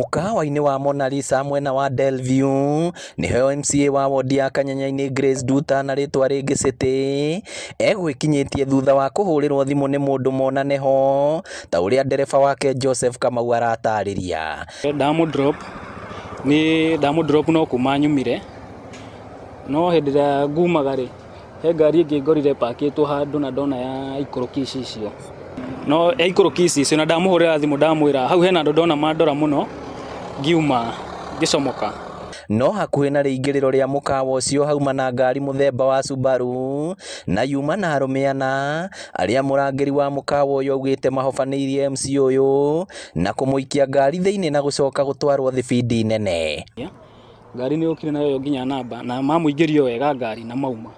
Mũkawa-inĩ wa Mona Lisa mwena wa Delview nĩho MCA wa wodi ya Kanyanya-inĩ Grace Nduta na rĩtwa rĩngĩ City egwĩkinyĩtie thutha wa kũhũrĩrwo thimũ nĩ mũndũ monane ho ta ũrĩa ndereba wake Joseph Kamau aratarĩria. Ndamũ drop nĩ ndamũ drop no kuma nyumire no hĩndĩ ĩrĩa ngumaga rĩ he ngari ĩngĩ ngorire pakĩtwo handũ na ndona ya ikũrũki ici icio no ya ikũrũki ici icio na ndamũhũrĩra thimũ ndamwĩra hau hena andũ ndona mandora mũno ngiuma ngĩcomoka. No hakuhĩ na rĩingĩrĩro rĩa mũkawa ũcio hauma na ngari mũthemba wa Subaru na yuma na arũme ana arĩa mũrangĩri wa mũkawa ũyũ augĩte mahobanĩirie MC ũyũ na kũmũikia ngari thĩinĩ na gũcoka gũtwarwo thibindi nene. Ngari nĩ yũkire nayo nginya namba na mamũingĩrio wega ngari na mauma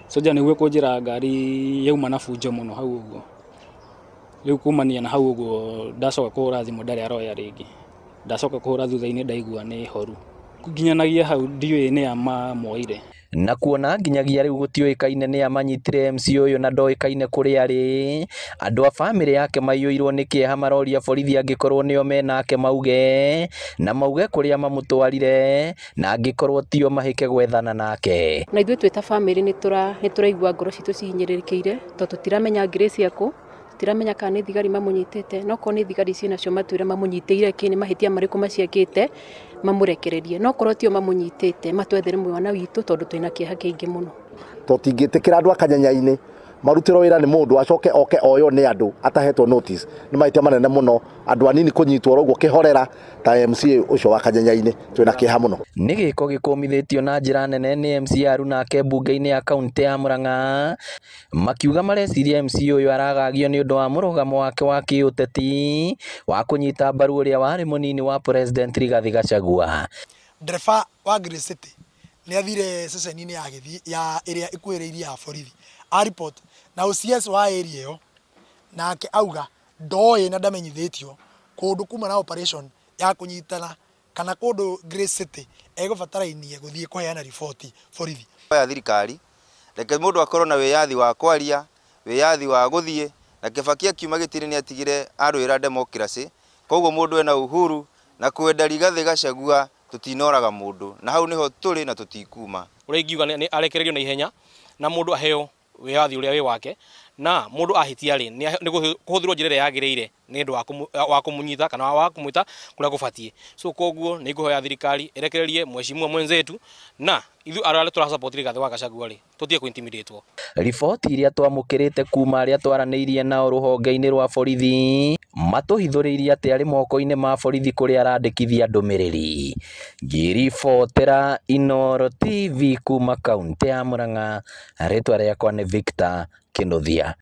soja nĩguo kũnjĩra ngari yauma na bunjo mũno hau ũguo rĩu kumania na hau ũguo ndacoka kũhũra thimũ ndarĩ aroya rĩngĩ ndacoka kũhũra thutha-inĩ ndaigua nĩ horu nginyanagia hau ndiũĩ nĩ a mamuoire. Na kuona nginyagia rĩu gũtiũĩkaine nĩ a manyitire MC ũyũ na ndoĩkaine kũrĩa arĩ, andũ a bamĩrĩ yake maiyũirwo nĩ kĩeha maroria borithi angĩkorwo nĩo menake mauge na mauge kũrĩa mamũtwarire na angĩkorwo tio mahĩke gwethana nake. Na ithuĩ twĩ ta bamĩrĩ nĩ tũraigua ngoro citũ cihinyĩrĩrĩkĩire tondũ tũtiramenya Grace akũ, tũtiramenya kana nĩ thigari mamũnyitĩte, no korwo nĩ thigari ciĩnacio matwĩre mamũnyitĩire kĩ, nĩ mahĩtia marĩkũ maciĩkĩte mamũrekererie, no korwo tio mamũnyitĩte matwethere mwana witũ tondũ twĩna kĩeha kĩingĩ mũno. Tũtingĩtĩkĩra andũ a Kanyanya-inĩ marutĩrwo wĩra nĩ mũndũ acoke oke oywo nĩ andũ atahetwo notice nĩ mahĩtia manene mũno andũ anini kũnyitwo ũguo kĩhorera ta MCA ũcio wa Kanyanya-inĩ twĩna kĩeha mũno. Nĩ gĩko gĩkũmithĩtio na njĩra nene nĩ MCA Aruna mbunge-inĩ ya kaunti ya Murang'a makiuga mareciria MC ũyũ aragagio nĩ ũndũ wa mũrũgamo wake wa kĩũteti wa kũnyita mbaru ũrĩa warĩ mũnini wa President Rigathi Gachagua. Ndereba wa Grace City nĩ athire ceceni-inĩ ya gĩthii ya ĩrĩa ĩkuhĩrĩirie ya borithi a report na OCS wa area ĩyo nake auga ndoĩ na ndamenyithĩtio kũndũ kuma na operation ya kũnyitana kana kũndũ Grace City egũbatarainie gũthiĩ kũheana riboti borithi. Ya thirikari reke mũndũ akorwo na wĩyathi wa kwaria, wĩyathi wa gũthiĩ na Kibaki akiuma gĩtĩ-inĩ nĩ atigire arũĩra democracy, koguo mũndũ ena uhuru na kwenda Rigathi Gachagua tutinoraga mũndũ na hau niho tũrĩ na tũtikuma. Ũrĩa ingiuga nĩ arekererio na ihenya na mũndũ aheo wĩyathi ũrĩa wĩ wake na mũndũ ahĩtia rĩ nĩ kũhũthĩrwo njĩra ĩrĩa yagĩrĩire nĩ ũndũ wa kũmũnyita kana wa kũmwĩta kũrĩa gũbatiĩ. So koguo nĩ ngũhoya thirikari ĩrekererie mheshimiwa mwenzetu na ithuĩ arĩa tũra support Rigathi wa Gachagua rĩ tũtige kũ-intimidate-wo. Riboti iria twamũkĩrĩte kuma arĩa twaranĩirie nao rũhonge-inĩ rwa borithi matũhithũrĩirie atĩ arĩ moko-inĩ ma borithi kũrĩa arandĩkithia ndũmĩrĩri. Ngĩribotera Inooro TV kuma kaunti ya Murang'a, rĩtwa rĩakwa nĩ Victor Kinuthia.